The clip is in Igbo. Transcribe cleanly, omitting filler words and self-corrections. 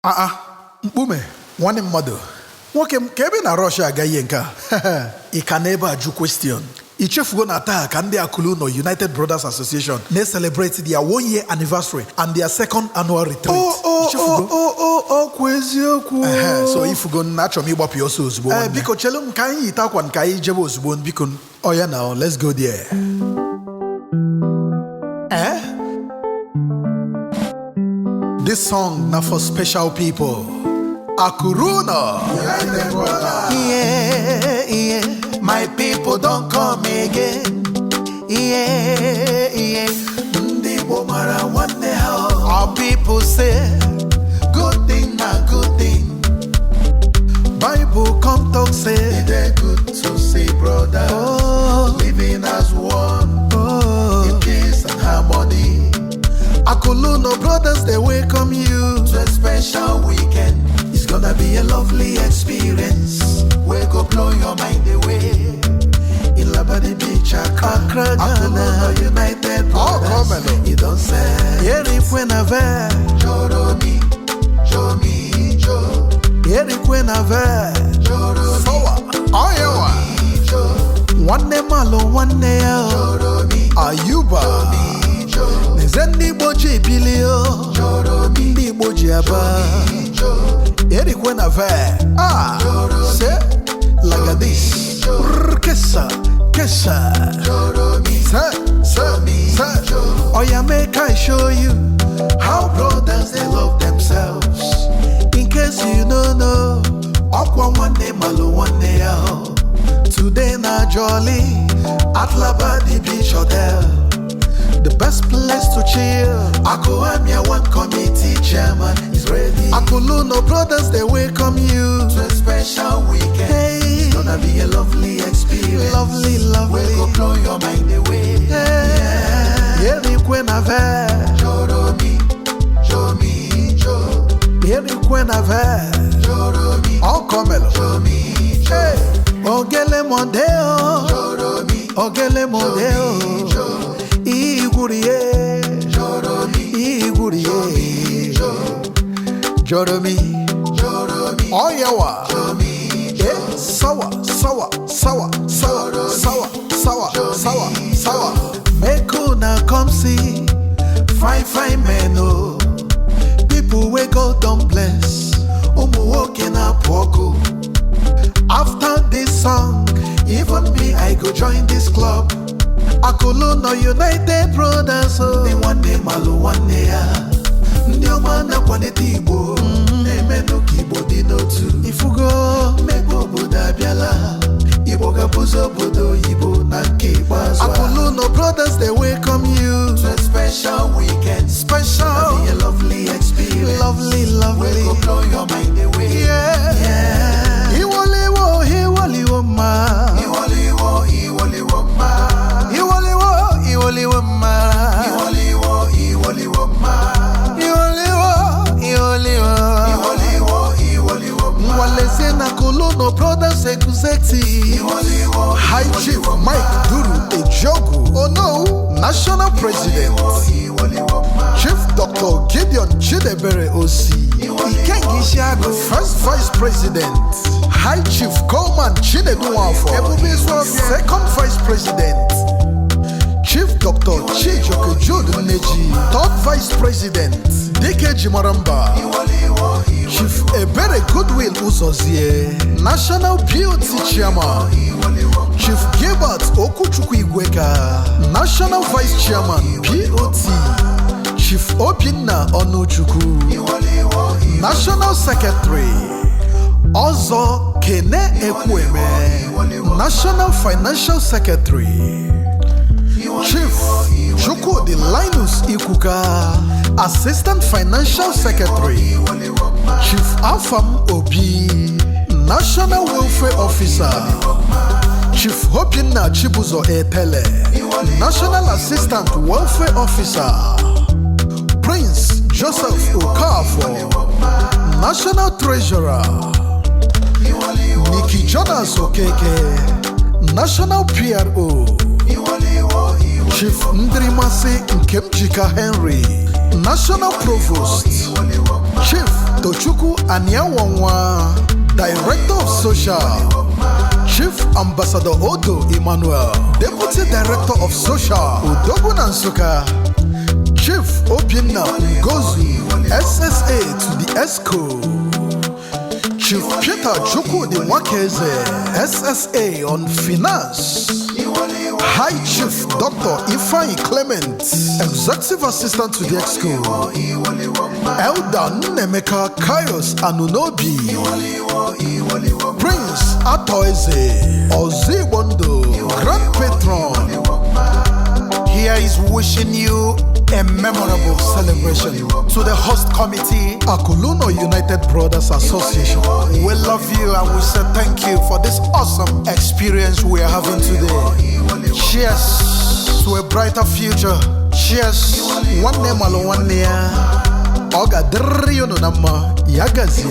Aa, mkpume nwanne mmadụ, nwoke m, ka ebe ị na rush aga ihe nke a? Ị ka n'ebe a jụ question? I chefugo na taa ka ndị Akụlụnọ United Brothers Association na-celebrate their one year anniversary and their second annual retreat? Ichefugo? Ọkwa eziokwu. Ehe, so ifugo na achọrọ m ịgbapụ ya ọsọ ozugbo. Ee, nwanne. Biko chelu m ka anyị yite akwa ka anyị jebe ozugbo, biko. Oya now, let's go there. Eh? This song na for special people. Akụlụnọ United Brothers. Yeah. My people don come again. Yeah. Ndị Igbo mara nwanne ha. Our people say, Good thing na good thing. Bible come talk say, E dey good to see brothers living as one in peace and harmony. Akụlụnọ Brothers, they welcome you. To a special weekend. It's gonna be a lovely experience. We go blow your mind away. In Labadi Beach, Accra, Accra, Ghana. Akụlụnọ United Brothers. Come. You don say. Erikwe na ve, Joromi, Jomi, Jo, erikwe na ve. Joromi, Sawa, Oyewa, Jo, Nwanne malụ nwanne ya o. Joromi, Ayuba. Jo, N'eze ndị Igbo ji ebili o. Joromi, Ndị Igbo ji aba. Jo, Erikwe na ve. Ah, se, like this. Rrr, kesa, kesa. Joromi, Se, se, se. Oya, make I show you how brothers they love themselves. In case you no know, Ọkwa nwanne malụ nwanne ya o. Today na jolly At Labadi Beach Hotel. The best place to chill. Akuamia One Committee Chairman is ready. Akụlụnọ Brothers, they welcome you. To a special weekend. Hey. It's gonna be a lovely experience. Lovely, lovely. We go blow your mind away. Yeah. Erikwe na ve, Joromi, Jomi, Jo, erikwe na ve. Joromi, Ọkọmelụ. Jomi, Jo, Hey. Ogele monde o, Joromi, ogele monde o. Jo, Igwurie, Joromi, igwurie. Jo, Joromi, Joromi, Oyawa. Jomi, Jo, Eh, sawa, sawa, sawa, sawa, sawa, sawa, sawa, sawa. Make una come see fine, fine men o. People wey God don bless. Ụmụ nwoke na-apụ ọkụ. After this song, even me, I go join this club. Akụlụnọ United Brothers o. Ndị nwanne malụ nwanne ya. Ndị ọma na-akwalite Igbo, na-emenụ ka Igbo dị n'otu. Ifugo. Mmepe obodo abịala. Igbo ga-abụzi obodo oyibo na nke ikpeazụ a. Akụlụnọ Brothers, they welcome you. To a special weekend. Special, Be a lovely experience. Lovely, We lovely. go blow your mind away. Yeah. Yeah. Iwoliwo, iwoliwo ma. Iwoliwo, iwoliwo ma. Iwoliwo, iwoliwo ma. Iwoliwo, iwoliwo ma. Iwoliwo, iwoliwo. Iwoliwo, iwoliwo ma. Nwalezie na Akụlụnọ Brothers Executive. Iwoliwo, High Chief Mike Duru Ejogu, Ono, National President. Iwoliwo ma. Chief Dr. Gideon Chidebere Osi, Ikenga Isiagu, First Vice President. High Chief Coleman Chinedu Nwafọ, Second Vice President. Chief Dr. Chijioke Jude Nneji, Third Vice President. Dike Jimaramba. Iwoliwo, Chief Ebere Goodwill Uzozie, National Beauty Chairman. Iwoliwo. Chief Gilbert Okuchukwu Igweka, National Vice Chairman POT. Chief Obinna Onuchukwu, Iwoliwo, National Secretary. Ọzọ Kene Ekwueme, National Financial Secretary. Chief Chukwudi Linus Ikuka, Assistant Financial Secretary. Chief Afam Obi, National Welfare Officer. Chief Obinna Chibuzo Etele, National Assistant Welfare Officer. Prince Joseph Okafor, National Treasurer. Nikki Jonas Okeke, National PRO. Chief Ndrimasi Nkemjika Henry, National Provost. Chief Tochukwu Aniawonwa, Director of Social. Chief Ambassador Odo Emmanuel, Deputy Director of Social, Odogwu na Nsukka. Chief Obinna Ngozu, SSA to the EXCO. Chief Peter Chukwudi Nwakeze, SSA on Finance. High Chief Dr. Ifeanyi Clement, Executive Assistant to the EXCO. Elder Nnemeka Kaios Anunobi. Prince Atoeze, Ozigbondo, Grand Patron. Here is wishing you a memorable celebration. To the host committee, Akuluno United Brothers Association. We love you and we say thank you for this awesome experience we are having today. Cheers to a brighter future. Cheers. Nwanne malụ nwanne ya. Ọ ga-adịrịrị unu na mma. Ya gazie.